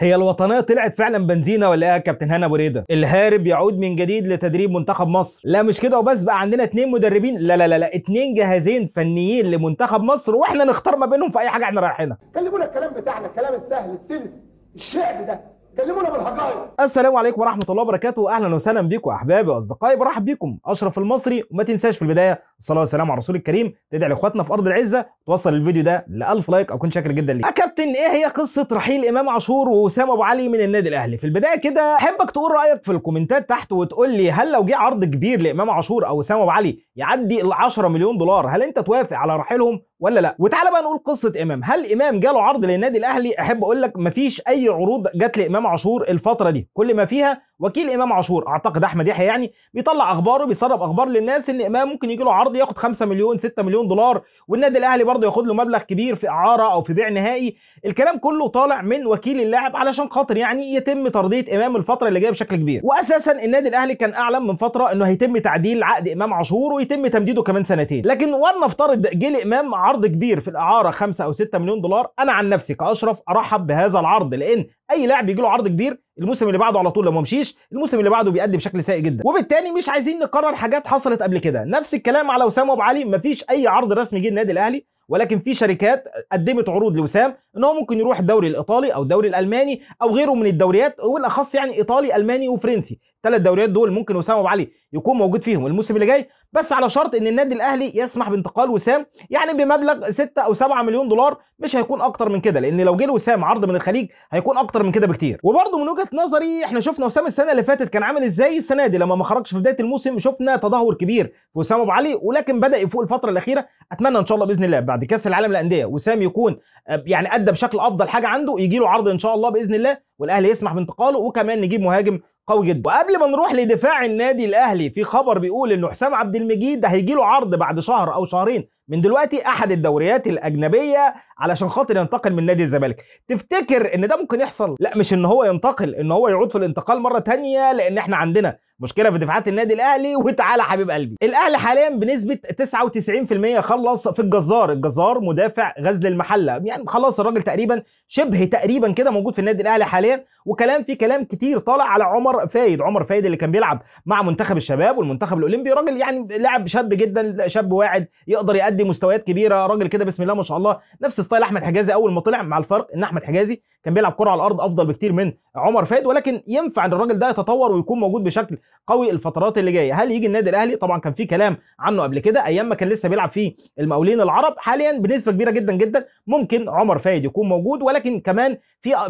هي الوطنية طلعت فعلا بنزينة ولا ايه يا كابتن هاني ابو ريده؟ الهارب يعود من جديد لتدريب منتخب مصر. لا مش كده وبس، بقى عندنا 2 مدربين، لا لا لا لا، 2 جهازين فنيين لمنتخب مصر، واحنا نختار ما بينهم في اي حاجة احنا رايحينها. كلمونا الكلام بتاعنا، الكلام السهل السلس الشعب ده، كلمونا بالحقائق. السلام عليكم ورحمة الله وبركاته، اهلا وسهلا بيكم احبابي واصدقائي، برحب بيكم اشرف المصري. وما تنساش في البداية الصلاة والسلام على الرسول الكريم، تدعي لاخواتنا في ارض العزة، توصل الفيديو ده ل1000 like، اكون شاكر جدا ليك. يا كابتن ايه هي قصة رحيل امام عاشور ووسام ابو علي من النادي الاهلي؟ في البداية كده احبك تقول رايك في الكومنتات تحت وتقول لي هل لو جه عرض كبير لامام عاشور او وسام ابو علي يعدي ال 10 مليون دولار هل انت توافق على رحيلهم ولا لا؟ وتعالى بقى نقول قصة امام. هل امام جاله عرض للنادي الاهلي؟ احب اقول لك مفيش اي عروض جت لامام عاشور الفترة دي، كل ما فيها وكيل امام عاشور اعتقد احمد يحيى يعني بيطلع اخباره، بيسرب اخبار للناس ان امام ممكن يجي له عرض ياخد 5 مليون 6 مليون دولار، والنادي الاهلي برضه ياخد له مبلغ كبير في اعاره او في بيع نهائي. الكلام كله طالع من وكيل اللاعب علشان خاطر يعني يتم ترضيه امام الفترة اللي جاية بشكل كبير. واساسا النادي الاهلي كان اعلن من فترة انه هيتم تعديل عقد امام عاشور ويتم تمديده كمان سنتين، لكن ولنفترض جه لامام عرض كبير في الاعارة 5 او 6 مليون دولار، انا عن نفسي كاشرف ارحب بهذا العرض، لان اي لاعب بيجي له عرض كبير الموسم اللي بعده على طول لو ما مشيش الموسم اللي بعده بيأدي بشكل سيء جدا، وبالتالي مش عايزين نكرر حاجات حصلت قبل كده. نفس الكلام على وسام ابو علي، مفيش اي عرض رسمي جه النادي الاهلي، ولكن في شركات قدمت عروض لوسام ان هو ممكن يروح الدوري الايطالي او الدوري الالماني او غيره من الدوريات، وبالاخص يعني ايطالي الماني وفرنسي، الثلاث دوريات دول ممكن وسام ابو علي يكون موجود فيهم الموسم اللي جاي، بس على شرط ان النادي الاهلي يسمح بانتقال وسام يعني بمبلغ 6 او 7 مليون دولار، مش هيكون اكتر من كده، لان لو جه وسام عرض من الخليج هيكون اكتر من كده بكتير. وبرده من وجهة نظري احنا شفنا وسام السنة اللي فاتت كان عامل ازاي، السنة دي لما ما خرجش في بداية الموسم شفنا تدهور كبير في وسام ابو علي، ولكن بدا يفوق الفترة الاخيرة. اتمنى ان شاء الله باذن الله بعد كاس العالم للاندية وسام يكون يعني ادى بشكل افضل حاجة عنده، يجي له عرض ان شاء الله باذن الله والاهلي يسمح بانتقاله، وكمان نجيب مهاجم قوي جدا. وقبل ما نروح لدفاع النادي الاهلي، في خبر بيقول انه حسام عبد المجيد هيجي له عرض بعد شهر او شهرين من دلوقتي احد الدوريات الاجنبية علشان خاطر ينتقل من نادي الزمالك. تفتكر ان ده ممكن يحصل؟ لا مش ان هو ينتقل، ان هو يعود في الانتقال مرة ثانية، لان احنا عندنا مشكلة في دفاعات النادي الاهلي. وتعالى حبيب قلبي، الاهلي حاليا بنسبة 99% خلص في الجزار. الجزار مدافع غزل المحلة، يعني خلاص الراجل تقريبا شبه تقريبا كده موجود في النادي الاهلي حاليا. وكلام في كلام كتير طالع على عمر فايد، عمر فايد اللي كان بيلعب مع منتخب الشباب والمنتخب الاولمبي، راجل يعني لاعب شاب جدا، شاب واعد يقدر يأدي مستويات كبيرة، راجل كده بسم الله ما شاء الله، نفس style احمد حجازي اول ما طلع، مع الفرق ان احمد حجازي كان بيلعب كره على الارض افضل بكتير من عمر فايد، ولكن ينفع ان الراجل ده يتطور ويكون موجود بشكل قوي الفترات اللي جاية. هل يجي النادي الاهلي؟ طبعا كان في كلام عنه قبل كده ايام ما كان لسه بيلعب في المقاولين العرب. حاليا بنسبة كبيرة جدا جدا ممكن عمر فايد يكون موجود، ولكن كمان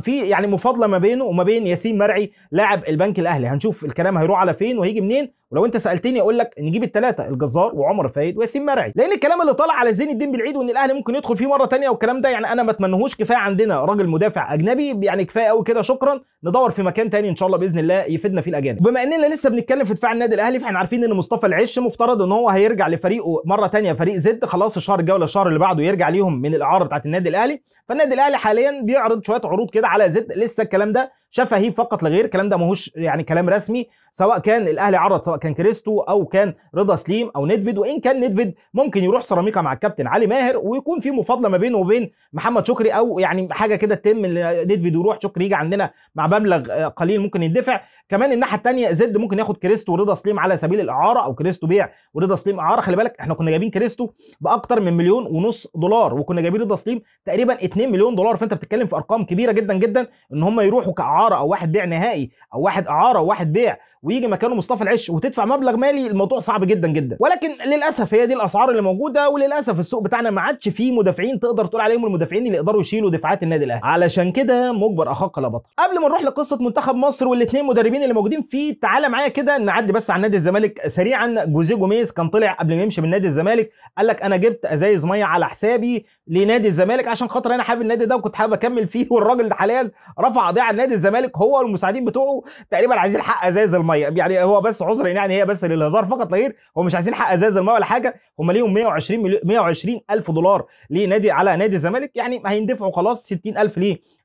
في يعني مفاضله ما بينه وما بين ياسين مرعي لاعب البنك الاهلي. هنشوف الكلام هيروح على فين وهيجي منين. ولو انت سالتني اقول لك نجيب الثلاثة، الجزار وعمر فايد وياسين مرعي، لان الكلام اللي طالع على زين الدين بالعيد وان الاهلي ممكن يدخل فيه مرة ثانية والكلام ده يعني انا ما اتمنهوش. كفاية عندنا راجل مدافع اجنبي، يعني كفاية قوي كده، شكرا، ندور في مكان ثاني ان شاء الله باذن الله يفيدنا فيه الاجانب. بما اننا لسه بنتكلم في دفاع النادي الاهلي، فاحنا عارفين ان مصطفى العش مفترض ان هو هيرجع لفريقه مرة ثانية، فريق زد، خلاص الشهر الجاي ولا الشهر اللي بعده يرجع ليهم من الاعارة بتاعت النادي الاهلي. فالنادي الاهلي حاليا بيعرض شوية عروض كده على زد، لسه الكلام ده شفهي فقط لا غير، الكلام ده ماهوش يعني كلام رسمي، سواء كان الاهلي عرض، سواء كان كريستو او كان رضا سليم او ندفيد. وان كان ندفيد ممكن يروح سيراميكا مع الكابتن علي ماهر ويكون في مفاضله ما بينه وبين محمد شكري، او يعني حاجة كده تتم ندفيد يروح شكري يجي عندنا مع مبلغ قليل ممكن يندفع. كمان الناحية الثانية زد ممكن ياخد كريستو ورضا سليم على سبيل الاعارة، او كريستو بيع ورضا سليم اعاره. خلي بالك احنا كنا جايبين كريستو باكتر من 1.5 مليون دولار، وكنا جايبين رضا سليم تقريبا 2 مليون دولار، فانت بتتكلم في ارقام كبيرة جدا جدا ان هم يروحوا كاعاره او واحد بيع نهائي او واحد اعاره وواحد بيع ويجي مكانه مصطفى العش وتدفع مبلغ مالي. الموضوع صعب جدا جدا، ولكن للاسف هي دي الاسعار اللي موجودة، وللاسف السوق بتاعنا ما عادش فيه مدافعين تقدر تقول عليهم المدافعين اللي يقدروا يشيلوا دفاعات النادي الاهلي، علشان كده مجبر اخاك لا بطل. قبل ما نروح لقصة منتخب مصر والاثنين مدربين اللي موجودين فيه، تعالى معايا كده نعدي بس على نادي الزمالك سريعا. جوزيه جوميز كان طلع قبل ما يمشي من نادي الزمالك قال لك انا جبت ازايز مية على حسابي لنادي الزمالك عشان خاطر انا حابب النادي ده وكنت حابب اكمل فيه، والراجل ده حاليا رفع قضية على نادي الزمالك هو والمساعدين بتوعه تقريبا عايزين حق ازايز المية، يعني هو بس عذر يعني هي بس للهزار فقط لا غير، هو مش عايزين حق ازاز المية ولا حاجة، هم ليهم 120 الف دولار لنادي على نادي الزمالك، يعني هيندفعوا خلاص 60 الف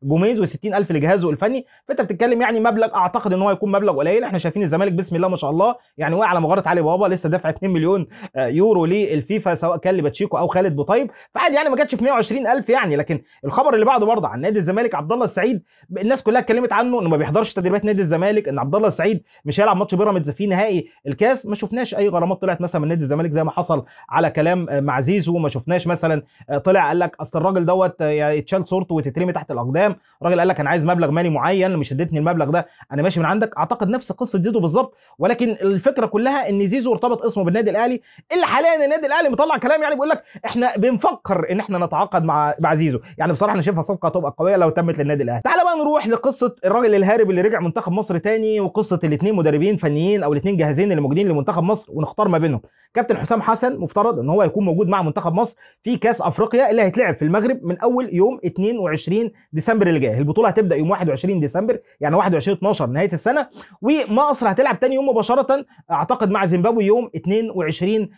لجوميز و60 الف لجهازه الفني، فانت بتتكلم يعني مبلغ اعتقد ان هو هيكون مبلغ قليل. احنا شايفين الزمالك بسم الله ما شاء الله يعني وقع على مغارة علي بابا، لسه دافع 2 مليون يورو للفيفا سواء كان لباتشيكو او خالد بوطيب، فعادي يعني ما جاتش جاتش في 120,000 يعني. لكن الخبر اللي بعده برضه عن نادي الزمالك، عبد الله السعيد الناس كلها اتكلمت عنه انه ما بيحضرش تدريبات نادي الزمالك، ان عبد الله السعيد مش هيلعب ماتش بيراميدز في نهائي الكاس. ما شفناش اي غرامات طلعت مثلا من نادي الزمالك زي ما حصل على كلام مع زيزو، ما شفناش مثلا طلع قال لك اصل الراجل دوت يتشال صورته وتترمي تحت الاقدام، الراجل قال لك انا عايز مبلغ مالي معين، مش اديتني المبلغ ده انا ماشي من عندك. اعتقد نفس قصة زيزو بالظبط، ولكن الفكرة كلها ان زيزو ارتبط اسمه بالنادي الاهلي، اللي حاليا النادي الاهلي مطلع كلام يعني بيقول لك احنا بنفكر ان احنا نتعاقد مع زيزو. يعني بصراحة انا شايفها صفقة تبقى قوية لو تمت للنادي الاهلي. تعال بقى نروح لقصة الراجل الهارب اللي رجع منتخب مصر تاني، وقصة الاثنين مدربين فنيين او الاثنين جاهزين اللي موجودين لمنتخب مصر، ونختار ما بينهم. كابتن حسام حسن مفترض ان هو يكون موجود مع منتخب مصر في كاس افريقيا اللي هيتلعب في المغرب من اول يوم 22 ديسمبر اللي جاي. البطولة هتبدا يوم 21 ديسمبر، يعني 21/12 نهاية السنة، ومصر هتلعب تاني يوم مباشرة اعتقد مع زيمبابوي يوم 22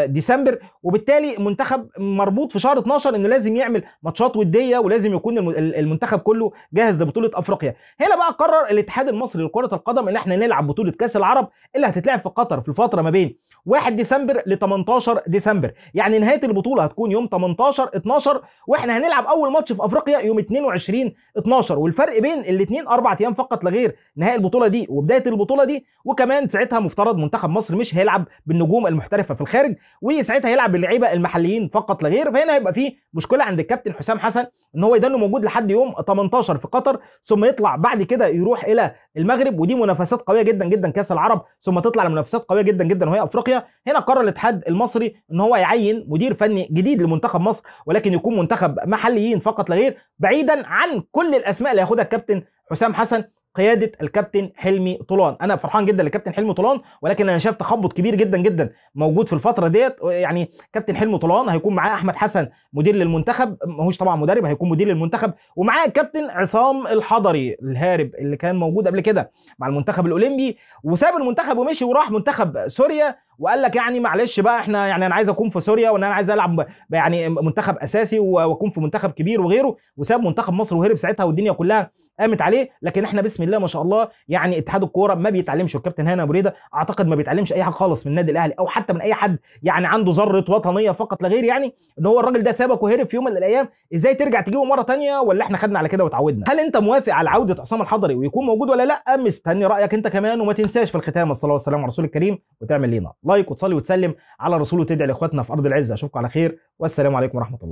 ديسمبر. وبالتالي منتخب مربوط في شهر 12 انه لازم يعمل ماتشات وديه، ولازم يكون المنتخب كله جاهز لبطولة افريقيا. هنا بقى قرر الاتحاد المصري لكرة القدم ان احنا نلعب بطوله كاس العرب اللي هتتلعب في قطر في الفترة ما بين 1 ديسمبر ل 18 ديسمبر، يعني نهاية البطولة هتكون يوم 18/12، واحنا هنلعب اول ماتش في افريقيا يوم 22/12، والفرق بين الاثنين 4 ايام فقط لا غير، نهائي البطولة دي وبداية البطولة دي. وكمان ساعتها مفترض منتخب مصر مش هيلعب بالنجوم المحترفه في الخارج، وساعتها هيلعب باللعيبه المحليين فقط لا غير. فهنا هيبقى فيه مشكلة عند الكابتن حسام حسن ان هو يدنه موجود لحد يوم 18 في قطر، ثم يطلع بعد كده يروح الى المغرب، ودي منافسات قوية جدا جدا كاس العرب، ثم تطلع لمنافسات قوية جدا جدا وهي افريقيا. هنا قرر الاتحاد المصري ان هو يعين مدير فني جديد لمنتخب مصر، ولكن يكون منتخب محليين فقط لا غير، بعيدا عن كل الاسماء اللي هياخدها الكابتن حسام حسن، قيادة الكابتن حلمي طولان. انا فرحان جدا للكابتن حلمي طولان، ولكن انا شايف تخبط كبير جدا جدا موجود في الفترة ديت. يعني كابتن حلمي طولان هيكون معاه احمد حسن مدير للمنتخب، ماهوش طبعا مدرب، هيكون مدير للمنتخب، ومعاه الكابتن عصام الحضري الهارب اللي كان موجود قبل كده مع المنتخب الاولمبي وساب المنتخب ومشي وراح منتخب سوريا، وقال لك يعني معلش بقى احنا يعني انا عايز اكون في سوريا، وان انا عايز العب يعني منتخب اساسي واكون في منتخب كبير وغيره، وساب منتخب مصر وهرب ساعتها والدنيا كلها قامت عليه. لكن احنا بسم الله ما شاء الله يعني اتحاد الكورة ما بيتعلمش، والكابتن هاني ابو ريده اعتقد ما بيتعلمش اي حاجة خالص من النادي الاهلي او حتى من اي حد يعني عنده ذره وطنية فقط لا غير، يعني ان هو الراجل ده سابك وهرب في يوم من الايام، ازاي ترجع تجيبه مرة ثانية؟ ولا احنا خدنا على كده وتعودنا؟ هل انت موافق على عوده عصام الحضري ويكون موجود ولا لا؟ مستني رايك انت كمان، وما تنساش في الختام الصلاة والسلام على رسول الكريم، وتعمل لينا like وتصلي وتسلم على رسوله وتدعي لاخواتنا في ارض العزة. اشوفكم على خير، والسلام عليكم ورحمة الله.